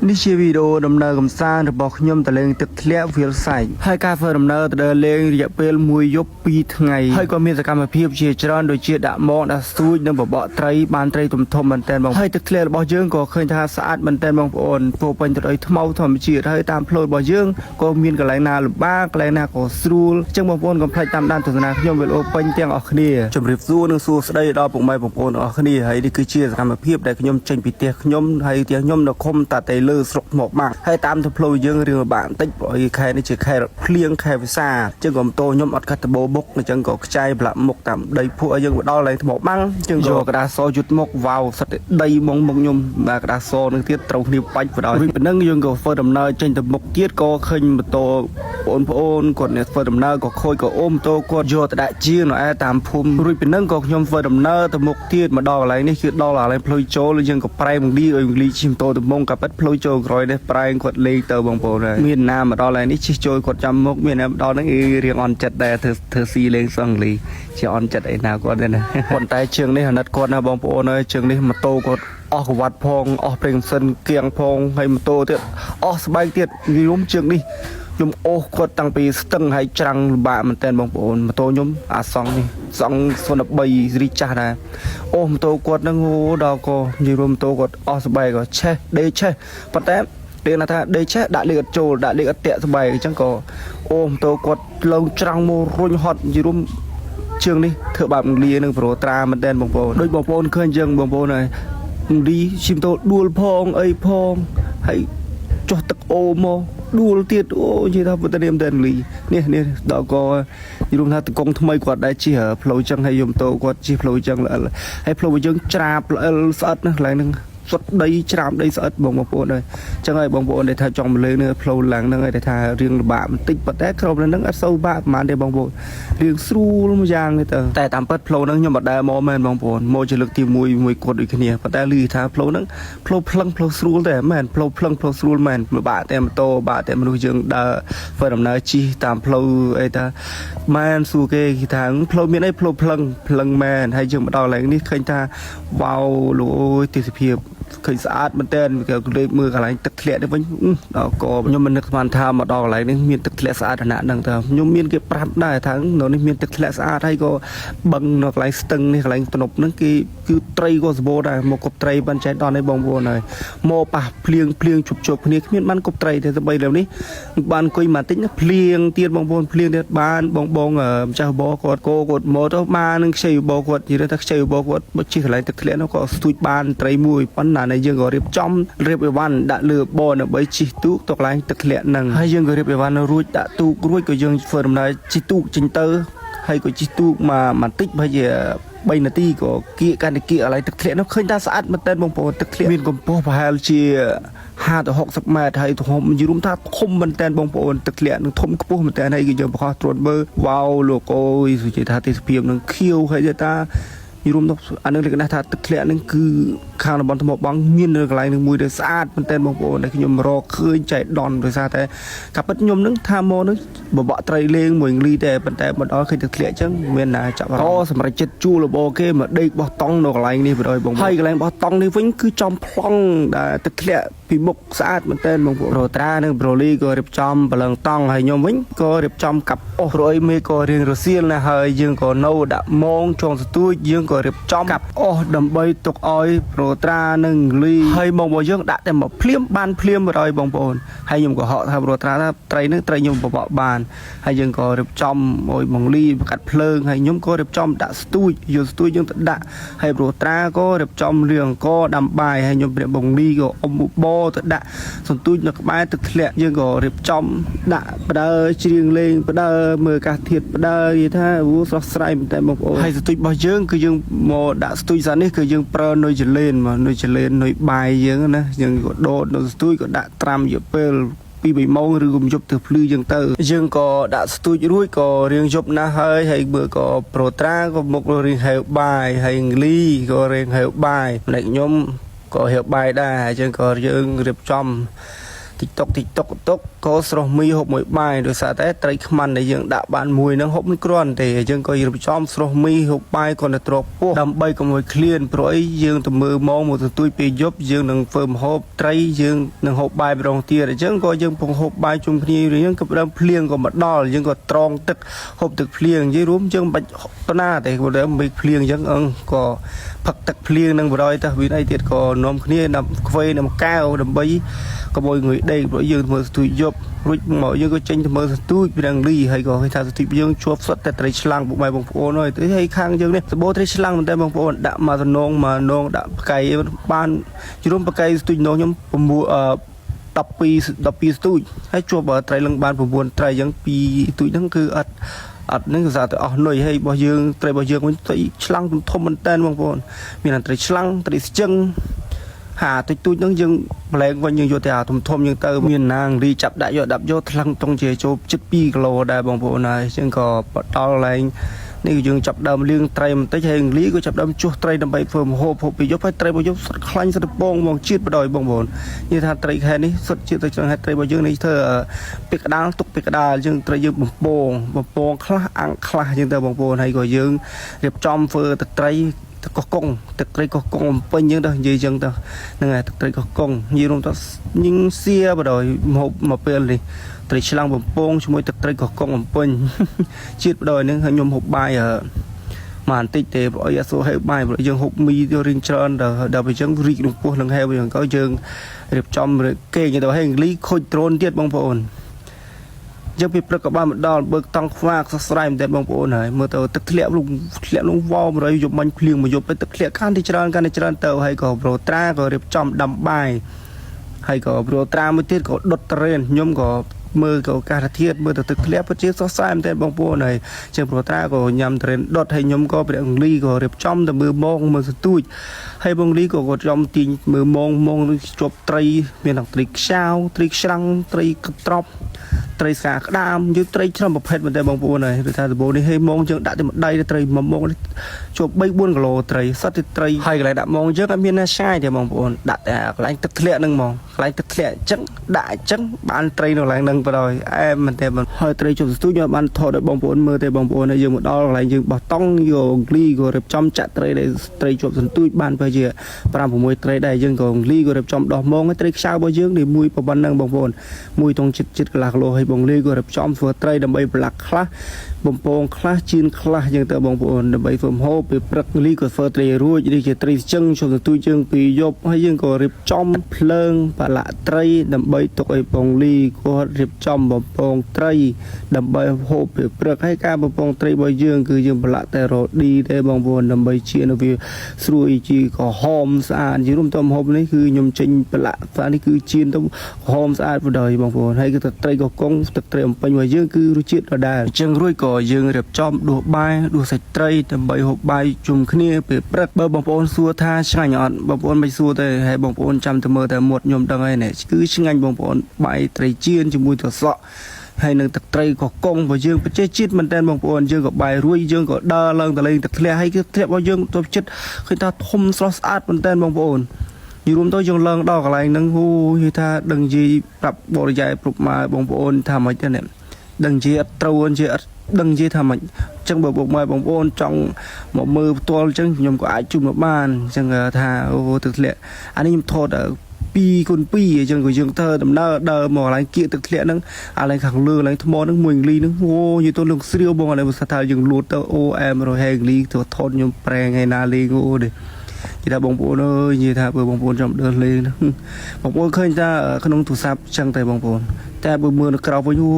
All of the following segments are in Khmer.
នេះជាវីដេអូដំណើរកំសាន្តរបស់ខ្ញុំទៅលេងទឹកធ្លាក់វាលសែកហើយការធ្វើដំណើរទៅដល់លេងរយៈពេលមួយយប់ពីរថ្ងៃហើយក៏មានសកម្មភាពជាច្រើនដូចជាដាក់មងដាក់ស្ទូចនិងបបកត្រីបានត្រីធំធំមែនទែនបងហើយទឹកធ្លាក់របស់យើងក៏ឃើញថាស្អាតមែនទែនបងប្អូនពោរពេញទៅដោយថ្មធម្មជាតិហើយតាមផ្លូវរបស់យើងក៏មានកន្លែងណាលំបាកកន្លែងណាក៏ស្រួលអញ្ចឹងបងប្អូនកុំភ្លេចតាមដានទស្សនាខ្ញុំវីដេអូពេញទាំងអស់គ្នាជម្រាបសួរនិងសួស្តីដល់ពុកម៉ែបងប្អូនទាំងអស់គ្នាហើយនេះគឺជាសកម្មភាពដែលខ្ញុំចេញពីផ្ទះខ្ញុំហើយផ្ទះខ្ញុំនៅឃុំតាតេលើស្រុកថ្មបាំងហើយតាមទៅផ្លូវយើងរឿងលំបាកបន្តិចព្រោះខែនេះជាខែភ្លៀងខែវស្សាអញ្ចឹងក៏ម៉ូតូខ្ញុំអត់កាត់ដបោបុកអញ្ចឹងក៏ខ្ចែប្រឡាក់មុខតាមដីភក់ឲ្យយើងមកដល់ឡើងថ្មបាំងអញ្ចឹងយកក្តារសយុទ្ធមុខវ៉ាវសិតតែដីមកមុខខ្ញុំបាទក្តារសនឹងទៀតត្រូវគ្នាបាច់បណ្ដោយរួចប៉ុណ្ណឹងយើងក៏ធ្វើដំណើរចេញទៅមុខទៀតក៏ឃើញម៉ូតូបងប្អូនគាត់អ្នកធ្វើដំណើរក៏ខូចក៏អូម៉ូតូគាត់យកទៅដាក់ជាងនៅឯតាមភូមិរួចប៉ុណ្ណឹងក៏ខ្ញុំធ្វើដំណើរទៅមុខទៀតមកដល់កន្លែងនេះគឺដល់កន្លែងផ្លូវចូលយើងក៏ប្រែមងលីឲ្យងលីជិះម៉ូតូទៅមុខក៏ប៉ិតផ្លូវចូលក្រោយនេះប្រែងគាត់លេងទៅបងប្អូនហើយមានណាមកដល់កន្លែងនេះជិះចូលគាត់ចាំមុខមានណាមកដល់ហ្នឹងគឺរៀងអន់ចិត្តដែរធ្វើធ្វើស៊ីលេងសងលីជាអន់ចិត្តអីណាគាត់ទេណាប៉ុន្តែជើងនេះអាណិតគាត់ណាបងប្អូនហើយជើងនេះម៉ូតូគាត់អស់ក្វត្តផងអស់ប្រេងសិនគៀងផងហើយម៉ូតូទៀតអស់ស្បែកទៀតនិយាយរួមជើងនេះខ្ញុំអូសគាត់តាំងពីស្ទឹងហើយច្រាំងលំបាកមែនតើបងប្អូនម៉ូតូខ្ញុំអាសង់នេះសង់013រីចាស់ដែរអូសម៉ូតូគាត់នឹងអូដល់ក៏និយាយរួមម៉ូតូគាត់អស់ស្បែកក៏ឆេះដេកឆេះប៉ុន្តែរៀនថាដេកឆេះដាក់លេខអត់ចូលដាក់លេខអត់តាក់ស្បែកអញ្ចឹងក៏អូម៉ូតូគាត់ឡើងច្រាំងមករុញហត់និយាយរួម ជើងនេះធ្វើបាបងលានឹងប្រូត្រាមែនតើបងប្អូនដូចបងប្អូនឃើញអញ្ចឹងបងប្អូនហើយងលីឈីមតូដួលផងអីផងហើយចុះទឹកអូមកដួលទៀតអូនិយាយថាពុទ្ធនាមតែងលីនេះនេះដល់ក៏យល់ថាតកងថ្មីគាត់ដែរជិះផ្លូវចឹងហើយយមតោគាត់ជិះផ្លូវចឹងល្អិលហើយផ្លូវយើងច្រាបល្អិលស្អិតណាកន្លែងហ្នឹងសុទ្ធដីច្រាមដីស្អិតបងប្អូនហើយអញ្ចឹងហើយបងប្អូនដែលថាចង់មកលើនេះផ្លូវឡើងហ្នឹងហើយដែលថារឿងលំបាកបន្តិចប៉ុន្តែក្រុមហ្នឹងអត់សូវបាក់ប្រហែលទេបងប្អូនរឿងស្រួលមួយយ៉ាងទេទៅតែតាមពិតផ្លូវហ្នឹងខ្ញុំអត់ដែលមកមែនបងប្អូនមកជាលើកទី1មួយគាត់ដូចគ្នាប៉ុន្តែឮថាផ្លូវហ្នឹងផ្លូវផ្លឹងផ្លូវស្រួលតែមែនផ្លូវផ្លឹងផ្លូវស្រួលមែនលំបាកតែម៉ូតូបាក់តែមនុស្សយើងដើរធ្វើដំណើរជិះតាមផ្លូវអីតាមែនសួរគេគេថាផ្លូវមានអីផ្លូវផ្លឹងផ្លឹងមែនហើយយើងមកដល់កន្លែងនេះឃើញថាវ៉ាវលោកអើយទេសភាព ឃើញស្អាតមែនតើគេលេបមើលកន្លែងទឹកធ្លាក់នេះវិញដល់ក៏ខ្ញុំមិននឹកស្មានថាមកដល់កន្លែងនេះមានទឹកធ្លាក់ស្អាតឋានៈហ្នឹងតើខ្ញុំមានគេប្រាប់ដែរថានៅនេះមានទឹកធ្លាក់ស្អាតហើយក៏បឹងនៅកន្លែងស្ទឹងនេះកន្លែងទំនប់ហ្នឹងគេគឺត្រីក៏សម្បូរដែរមកគប់ត្រីបានចែកដល់នេះបងប្អូនហើយមកប៉ះភ្លៀងភ្លៀងជប់ជប់គ្នាគ្មានបានគប់ត្រីទេស្បីលើនេះបានអង្គុយមកតិចណាភ្លៀងទៀតបងប្អូនភ្លៀងទៀតបានបងបងម្ចាស់បគាត់គោគាត់មកទៅបាននឹងខ្ចីបគាត់និយាយថាខ្ចីបគាត់មកជិះកន្លែងទឹកធ្លាក់នោះក៏ស្ទូចបានត្រីមួយប៉ុន្តែនេះយើងក៏រៀបចំរៀបអីវ៉ាន់ដាក់លើបដើម្បីជិះទូកទៅកន្លែងទឹកធ្លាក់ហ្នឹងហើយយើងក៏រៀបអីវ៉ាន់រួចដាក់ទូករួចក៏យើងធ្វើដំណើរជិះទូកចេញទៅហើយក៏ជិះទូកមកបន្តិចប្រហែលជា3នាទីក៏គៀកកាន់តែគៀកកន្លែងទឹកធ្លាក់នោះឃើញថាស្អាតមែនទែនបងប្អូនទឹកធ្លាក់មានកម្ពស់ប្រហែលជា50ទៅ60ម៉ែត្រហើយទំហំនិយាយរួមថាធំមែនទែនបងប្អូនទឹកធ្លាក់នឹងធំខ្ពស់មែនទែនហើយគឺយើងបង្កោះត្រួតមើលវ៉ាវលោកអើយសុជាថាទេសភាពនឹងខៀវហើយថានិយាយរួមទៅអានឹងលក្ខណៈថាទឹកធ្លាក់នឹងគឺខាងតំបន់ថ្មបងមាននៅកន្លែងនឹងមួយដែលស្អាតមែនទែនបងប្អូនដែលខ្ញុំរកឃើញចៃដន្យដោយសារតែកាពិតខ្ញុំនឹងថាមកនឹងបបក់ត្រីលេងមួយងលីតែប៉ុន្តែមកដល់ឃើញទឹកធ្លាក់អញ្ចឹងមានណាចាប់អារម្មណ៍ក៏សម្រេចចិត្តជួលរបគេមកដេកបោះតង់នៅកន្លែងនេះបណ្ដោយបងហើយកន្លែងបោះតង់នេះវិញគឺចំប្លង់ដែលទឹកធ្លាក់ពីមុខស្អាតមែនទែនបងប្អូនប្រូត្រានិងប្រូលីក៏រៀបចំបលឹងតង់ហើយខ្ញុំវិញក៏រៀបចំកាប់អស់ព្រោះអីមេក៏រៀងរសៀលណាស់ហើយយើងក៏នៅដាក់មងចងស្ទួចយើងក៏រៀបចំកាប់អស់ដើម្បីទុកឲ្យប្រូត្រានិងលីហើយមករបស់យើងដាក់តែមកភ្លាមបានភ្លាមបណ្ដោយបងប្អូនហើយខ្ញុំក៏ហកថាប្រូត្រាថាត្រីនឹងត្រីខ្ញុំបបកបានហើយយើងក៏រៀបចំឲ្យបងលីកាត់ភ្លើងហើយខ្ញុំក៏រៀបចំដាក់ស្ទួចយកស្ទួចយើងទៅដាក់ហើយប្រូត្រាក៏រៀបចំលៀងអង្គដាំបាយហើយខ្ញុំប្រាប់បងលីក៏អុំបទៅដាក់សន្ទូចនៅក្បែរទឹកធ្លាក់យើងក៏រៀបចំដាក់បដើច្រៀងលេងបដើមើលអាកាសធាតុបដើនិយាយថាអូស្រស់ស្រាយមែនតើបងប្អូនហើយសន្ទូចរបស់យើងគឺយើងមកដាក់ស្ទូចសានេះគឺយើងប្រើនុយចលេនមកនុយចលេននុយបាយយើងណាយើងក៏ដោតនៅស្ទូចក៏ដាក់ត្រាំរយៈពេល2 3ម៉ោងឬក៏យប់ទៅភ្លឺយើងទៅយើងក៏ដាក់ស្ទូចរួចក៏រៀងយប់ណាស់ហើយហើយមើលក៏ប្រូត្រាក៏មករៀងហៅបាយហើយអង់គ្លីក៏រៀងហៅបាយម្លេចខ្ញុំក៏ហៅបាយដែរហើយយើងក៏យើងរៀបចំ តិចតុកតិចតុកតុកក៏ស្រស់មីហូបមួយបាយដោយសារតែត្រីខ្មាន់ដែលយើងដាក់បានមួយហ្នឹងហូបមិនគ្រាន់ទេយើងក៏រៀបចំស្រស់មីហូបបាយគាត់ទៅទ្របពោះដើម្បីកុំឲ្យឃ្លានព្រោះអីយើងទៅមើលម៉ងមកទទួយពេលយប់យើងនឹងធ្វើម្ហូបត្រីយើងនឹងហូបបាយម្ដងទៀតអញ្ចឹងក៏យើងពងហូបបាយជុំគ្នាយើងក៏ដើមភ្លៀងក៏មកដល់យើងក៏ត្រងទឹកហូបទឹកភ្លៀងនិយាយរួមយើងមិនបាច់តណាទេព្រោះតែមេឃភ្លៀងអញ្ចឹងអឹងក៏ផឹកទឹកភ្លៀងនឹងបរយទៅវាអីទៀតក៏នាំគ្នានាំខ្វេនាំកែវដើម្បីកុំឲ្យងុយដេកព្រោះយើងធ្វើស្ទួយយប់រួចមកយើងក៏ចេញទៅមើលស្ទួយពីអង់គ្លីហើយក៏គេថាស្ទួយយើងជាប់សុទ្ធតែត្រីឆ្លាំងពុកម៉ែបងប្អូនហើយទៅហើយខាងយើងនេះសម្បូរត្រីឆ្លាំងមែនតើបងប្អូនដាក់មកតំណងមកនងដាក់ផ្កាយបានជ្រុំផ្កាយស្ទួយនងខ្ញុំ6អឺ12 12ស្ទូចហើយជាប់ត្រីលឹងបាន9ត្រីអញ្ចឹង2ស្ទូចហ្នឹងគឺអត់អត់ហ្នឹងគឺសារតែអស់នុយហើយរបស់យើងត្រីរបស់យើងវិញត្រីឆ្លាំងធំមែនតើបងប្អូនមានត្រីឆ្លាំងត្រីស្ជឹងហាតិចតួចហ្នឹងយើងប្លែងវិញយើងយកតែអាធំធំយើងទៅមានណាងរីចាប់ដាក់យកដាប់យកថ្លឹងតុងជាចូលជិត2គីឡូដែរបងប្អូនហើយអញ្ចឹងក៏បដល់ឡើងនេះគឺយើងចាប់ដើមលាងត្រីបន្តិចហើយអង់គ្លីក៏ចាប់ដើមជុះត្រីដើម្បីធ្វើម្ហូបហូបពីយប់ហើយត្រីរបស់យើងសុទ្ធខ្លាញ់សុទ្ធពងហ្មងជាតិបដ ாய் បងប្អូននិយាយថាត្រីខែនេះសុទ្ធជាតិទៅច្រើនហើយត្រីរបស់យើងនេះធ្វើពាក្យកដាលទុកពាក្យកដាលយើងត្រីយើងបំពងបំពងខ្លះអាំងខ្លះយើងទៅបងប្អូនហើយក៏យើងរៀបចំធ្វើទឹកត្រីទឹកកោះកុងទឹកត្រីកោះកុងបំពេញយើងទៅនិយាយចឹងទៅហ្នឹងហើយទឹកត្រីកោះកុងនិយាយរួមទៅញឹងសៀបដ ாய் ម្ហូបមកពេលនេះត្រីឆ្លាំងបំពងជាមួយទឹកត្រីកោះកុងបំពេញជាតិបដ ாய் ហ្នឹងហើយខ្ញុំហូបបាយអឺមកបន្តិចទេព្រោះអីអត់សូវហេវបាយព្រោះយើងហូបមីទៅរៀងច្រើនដល់ដល់ពេលចឹងរីកក្នុងពោះនឹងហេវចឹងក៏យើងរៀបចំគេងទៅហើយអង់គ្លីខូចដ្រូនទៀតបងប្អូនយើងពីព្រឹកក៏បានមកដល់បើកតង់ខ្វាកសស្រាយមែនតើបងប្អូនហើយមើលទៅទឹកធ្លាក់លងធ្លាក់លងវោ100យប់មាញ់ភ្លៀងមកយប់ទៅទឹកធ្លាក់កាន់តែច្រើនកាន់តែច្រើនទៅហើយក៏ប្រូត្រាក៏រៀបចំដាំបាយហើយក៏ប្រូត្រាមួយទៀតក៏ដុតត្រេនខ្ញុំក៏មើលក៏ឱកាសធាតមើលទៅទឹកធ្លាក់ពិតជាសរសើរមែនតើបងប្អូនហើយជាងប្រូត្រាក៏ញ៉ាំត្រេនដុតហើយខ្ញុំក៏ព្រះអង់គ្លីក៏រៀបចំទៅមើលម៉ងមើលសទូចហើយបងលីក៏គាត់ចំទាញមើលម៉ងម៉ងនឹងជាប់ត្រីមានទាំងត្រីខ្ចៅត្រីខ្ច្រាំងត្រីកត្រប់ត្រីស្កាក្តាមយើងត្រីច្រើនប្រភេទមែនតើបងប្អូនហើយគឺថាដំបូងនេះហេម៉ងយើងដាក់តែម្ដីត្រីមួយម៉ងនេះជាប់3 4គីឡូត្រីសត្វតែត្រីហើយកន្លែងដាក់ម៉ងយើងអត់មានណាឆាយទេបងប្អូនដាក់តែកន្លែងទឹកធ្លាក់ហ្នឹងហ្មងកន្លែងទឹកធ្លាក់អញ្ចឹងដាក់អញ្ចឹងបានត្រីនៅកន្លែងហ្នឹងបណ្ដោយអែមមែនតើបងហើយត្រីជប់ស្ទូចយើងបានថតឲ្យបងប្អូនមើលទេបងប្អូនហើយយើងមកដល់កន្លែងយើងបោះតង់យកអង់គ្លីក៏រៀបចំចាក់ត្រីដែលត្រីជាប់សន្ទូចបានប្រហែលជា5 6ត្រីដែរយើងក៏អង់គ្លីក៏រៀបចំដោះម៉ងហើយត្រីខ្ចៅរបស់យើងនេះមួយប៉ុណ្ណឹងបងប្អូនមួយតងចិត្តចិត្តកន្លះគីឡូហើយបងលីក៏រៀបចំធ្វើត្រីដើម្បីប្រឡាក់ខ្លះបំពងខ្លះជៀនខ្លះយើងទៅបងប្អូនដើម្បីធ្វើម្ហូបពេលព្រឹកលីក៏ធ្វើត្រីរួចនេះជាត្រីស្ជឹងជុំទទូចជើងពីយប់ហើយយើងក៏រៀបចំភ្លើងប្រឡាក់ត្រីដើម្បីទុកឲ្យបងលីគាត់រៀបចំបំពងត្រីដើម្បីហូបពេលព្រឹកហើយការបំពងត្រីរបស់យើងគឺយើងប្រឡាក់តែរឌីទេបងប្អូនដើម្បីជៀនឲ្យវាស្រួយជាក្រហមស្អាតនិយាយរួមទៅម្ហូបនេះគឺខ្ញុំចេញប្រឡាក់ស្អាតនេះគឺជៀនទៅក្រហមស្អាតបណ្ដោយបងប្អូនហើយគឺទឹកត្រីកកុងទឹកត្រីអំពេញរបស់យើងគឺរសជាតិដដែលអញ្ចឹងរួចក៏យើងរៀបចំដួសបាយដួសសាច់ត្រីដើម្បីហូបបាយជុំគ្នាពេលព្រឹកបើបងប្អូនសួរថាឆ្ងាញ់អត់បងប្អូនមិនសួរទេហើយបងប្អូនចាំទៅមើលតែមាត់ខ្ញុំដឹងហើយនេះគឺឆ្ងាញ់បងប្អូនបាយត្រីចៀនជាមួយត្រសក់ហើយនឹងទឹកត្រីកកុងរបស់យើងប្រជាជាតិមែនតើបងប្អូនយើងក៏បាយរួយយើងក៏ដើរឡើងទៅលេងទឹកធ្លាក់ហើយគឺធ្លាក់របស់យើងទៅចិត្តឃើញថាធំស្រស់ស្អាតមែនតើបងប្អូននិយាយរួមទៅយើងឡើងដល់កន្លែងហ្នឹងហូនិយាយថាដឹងនិយាយប្រាប់បរិយាយគ្រប់ម៉ែបងប្អូនថាម៉េចទៅនេះដឹងនិយាយអត់ត្រូវនិយាយអត់ដឹងនិយាយថាម៉េចអញ្ចឹងបើពុកម៉ែបងប្អូនចង់មកមើលផ្ទាល់អញ្ចឹងខ្ញុំក៏អាចជូនមកបានអញ្ចឹងថាអូទឹកធ្លាក់អានេះខ្ញុំថត2គុណ2អញ្ចឹងក៏យើងធ្វើដំណើរដើរមកកន្លែងគៀកទឹកធ្លាក់ហ្នឹងអាកន្លែងខាងលើកន្លែងថ្មហ្នឹងមួយអង់គ្លីហ្នឹងអូនិយាយទៅលងស្រាវបងកន្លែងភាសាថាយើងលួតទៅអូអែមរហេអង់គ្លីទៅថតខ្ញុំប្រែថ្ងៃណាលេងអូនេះនិយាយថាបងប្អូនអើយនិយាយថាបើបងប្អូនចង់ដើរលេងបងប្អូនឃើញថាក្នុងទូរស័ព្ទចឹងតែបងប្អូនតែបើមើលនៅក្រៅវិញអូ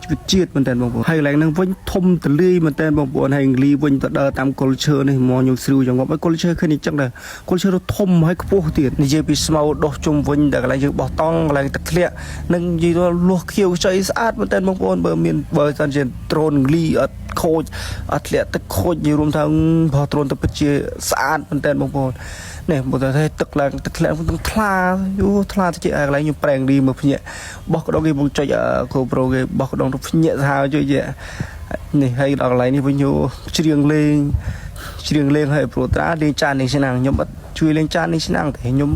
ជីវិតជាតិមែនតើបងប្អូនហើយកន្លែងហ្នឹងវិញធំទលាយមែនតើបងប្អូនហើយអង់គ្លីវិញទៅដើរតាមគល់ឈើនេះមកខ្ញុំស្រួយចងប់ហើយគល់ឈើឃើញអញ្ចឹងដែរគល់ឈើទៅធំហើយខ្ពស់ទៀតនិយាយពីស្មៅដុះជុំវិញតែកន្លែងយើងបោះតង់កន្លែងទឹកធ្លាក់នឹងនិយាយទៅលួសខៀវខ្ចីស្អាតមែនតើបងប្អូនបើមានបើសិនជាដ្រូនអង់គ្លីអត់ខូចអត់ធ្លាក់ទឹកខូចនិយាយរួមថាបោះដ្រូនទៅពិតជាស្អាតមែនតើបងប្អូននេះបើតែទឹកឡើងទឹកធ្លាក់ទាំងថ្លាយូថ្លាទៅជាកន្លែងខ្ញុំប្រែងលីមើលភ្ញាក់បោះក្ដងគេបងចុច GoPro គេបោះក្ដងទៅភ្ញាក់សាហាវជួយជានេះហើយដល់កន្លែងនេះវិញយូច្រៀងលេង ច្រៀងលេងហើយប្រូត្រាលេងចានលេងឆ្នាំងខ្ញុំអត់ជួយលេងចានលេងឆ្នាំងទេខ្ញុំ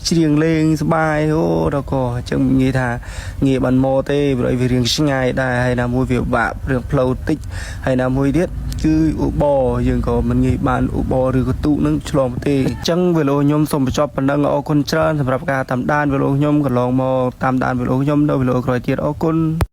ច្រៀងលេងសប្បាយអូដល់ក៏អញ្ចឹងនិយាយថាងាយបានមកទេព្រោះអីវារៀងឆ្ងាយដែរហើយណាមួយវាបាក់រឿងផ្លូវតិចហើយណាមួយទៀតគឺឧបរយើងក៏មិនងាយបានឧបរឬក៏ទូកនឹងឆ្លងទេអញ្ចឹងវីដេអូខ្ញុំសូមបញ្ចប់ប៉ុណ្ណឹងអរគុណច្រើនសម្រាប់ការតាមដានវីដេអូខ្ញុំកន្លងមកតាមដានវីដេអូខ្ញុំនៅវីដេអូក្រោយទៀតអរគុណ។